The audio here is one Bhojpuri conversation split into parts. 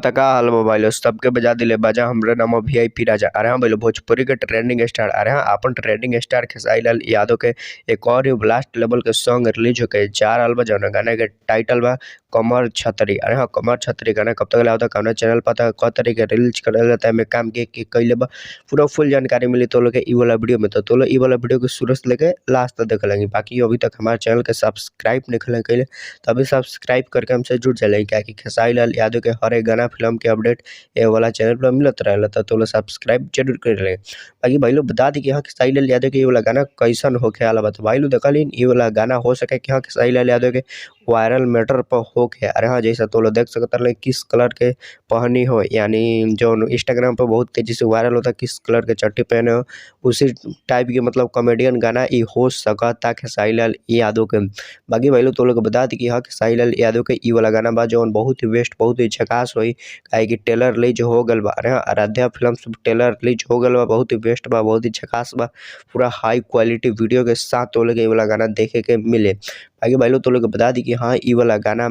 हाँ त का हाल बा भाई लोग, सबके बजा दिले बाजा। हमरे नाम वीआईपी राजा। अरे हाँ भाई लोग, भोजपुरी के ट्रेंडिंग स्टार, अरे हाँ अपन ट्रेंडिंग स्टार खेसारी लाल यादव के एक और ही ब्लास्ट लेवल के सॉन्ग रिलीज होके जा रहल बा, जौन गाना के टाइटल बा कमर छतरी। अरे हाँ, कमर छतरी गाना कब तक आवता, कौना चैनल पर आता, क तरीके रिलीज करल जाता है, में काम के कइले बा, पूरा फुल जानकारी मिली तो लोग के इ वाला वीडियो में। तो लोग इ वाला वीडियो के शुरू से लेके लास्ट तक देख लेंगे। बाकी अभी तक हमारे चैनल के सब्सक्राइब नहीं कइले तो अभी सब्सक्राइब करके हमसे जुड़ जाए, क्या कि खेसारी लाल यादव के हर एक गाना फिल्म के अपडेट ये वाला चैनल पर मिलत रहेला, तो लोग सब्सक्राइब जरूर कर ले। बाकी भाई लोग बता दी कि हाँ खेसारी लाल यादव के ये वाला गाना कैसन होखे वाला बा। तो भाई लोग देखलिन ये वाला गाना हो सके कि हाँ खेसारी लाल यादव के वायरल मैटर पर होखे। अरे हाँ, जैसा तो लोग देख सकत रहे किस कलर के पहनी हो, यानी जो इंस्टाग्राम पर बहुत तेजी से वायरल होता किस कलर के चट्टी पहने हो, उसी टाइप के मतलब कॉमेडियन गाना ये हो सकता खेसारी लाल यादव के। बाकी भाई लोग तो लोग बता दी कि हाँ खेसारी लाल यादव के ई वाला गाना बा जौन बहुत ही बेस्ट, बहुत ही झकास होई, काहे कि ट्रेलर रिलीज हो गल बा। अरे हाँ, आराध्या फिल्म ट्रेलर रिलीज हो गल बा, बहुत ही बेस्ट बा, बहुत ही झकास बा, पूरा हाई क्वालिटी वीडियो के साथ तो लोग ये वाला गाना देखे के मिले। बाकी भाई लोग तो लोग बता दी कि हाँ ई वाला गाना,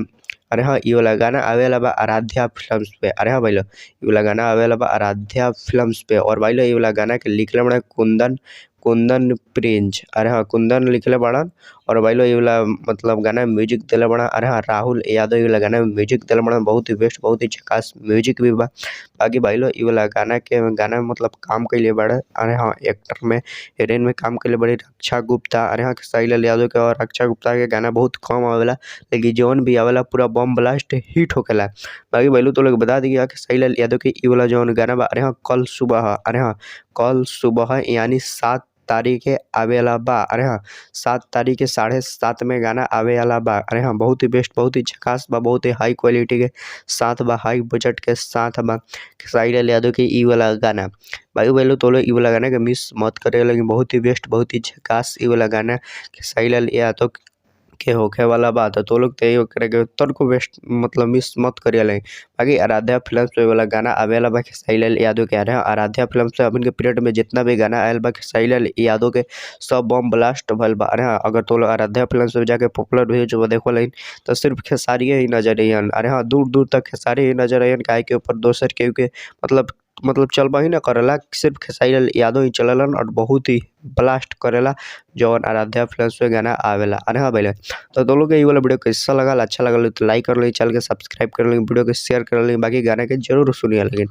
अरे हाँ ई वाला गाना आवेला बा आराध्या फिल्म्स पे। अरे हाँ भाई लोग, ई वाला गाना आवेला बा आराध्या फिल्म्स पे। और भाई लोग ई वाला गाना के लिखले बड़ा कुंदन, कुंदन प्रिंस। अरे हाँ, कुंदन लिखले बड़ा। और भाई लोग ये वाला मतलब गाना म्यूजिक दिले बड़ा। अरे हाँ, राहुल यादव ये वाला गाना म्यूजिक दिले बड़ा, बहुत ही बेस्ट, बहुत ही झकास म्यूजिक भी बा। बाकी भाई लोग ये वाला गाना के गाना में मतलब काम कइले बड़े। अरे हाँ, एक्टर में हीरोइन में काम कइले बड़ी रक्षा गुप्ता। अरे हाँ, खेसारी लाल यादव के और रक्षा गुप्ता के गाना बहुत कम आवेला, लेकिन जौन भी आवेला पूरा बम ब्लास्ट हिट होखेला। बाकी भाई लोग तो लोग बता दी कि खेसारी लाल यादव के ये वाला जौन गाना बा, अरे हाँ कल सुबह, अरे हाँ कल सुबह यानी 7 तारीख के आवेला बा। अरे हाँ, 7 तारीख के 7:30 में गाना आवेला बा। अरे हाँ, बहुत ही बेस्ट, बहुत ही झकास बा, बहुत ही हाई क्वालिटी के साथ बा, हाई बजट के साथ बा खेसारी लाल यादव के ई वाला गाना। भाई लोग तो लोग ई वाला गाना के मिस मत करे, लेकिन बहुत ही बेस्ट, बहुत ही झकास ई वाला गाना खेसारी लाल यादव के होखे वाला बा। तो लोग तो करे के तनको बेस्ट मतलब मिस मत करिए। बाकी आराध्या फिल्म से वाला गाना आवेला बा खेसारी लाल यादव के। अरे आराध्या फिल्म से अभी के पीरियड में जितना भी गाना आयल बा खेसारी लाल यादव के सब बम ब्लास्ट भइल बा। अरे हाँ, अगर तो आराध्या फिल्म से जाके पॉपुलर व्यूज देखो लाइन तो सिर्फ खेसारी ही नजर अइहन। अरे हाँ, दूर दूर तक खेसारी ही नजर अइहन, काहे के ऊपर दोसर केहू के मतलब चलबा ही न करेला, सिर्फ खेसारी लाल यादव ही चलेलन और बहुत ही ब्लास्ट करेला जौन आराध्या फिल्म से गाना आवेला। अरे हाँ भाई, तो लोग के ये वाला वीडियो कैसा लगल, अच्छा लगल तो लाइक कर ली, चैनल के सब्सक्राइब कर ली, वीडियो के शेयर कर ली। बाकी गाना के जरूर सुनिए लेकिन।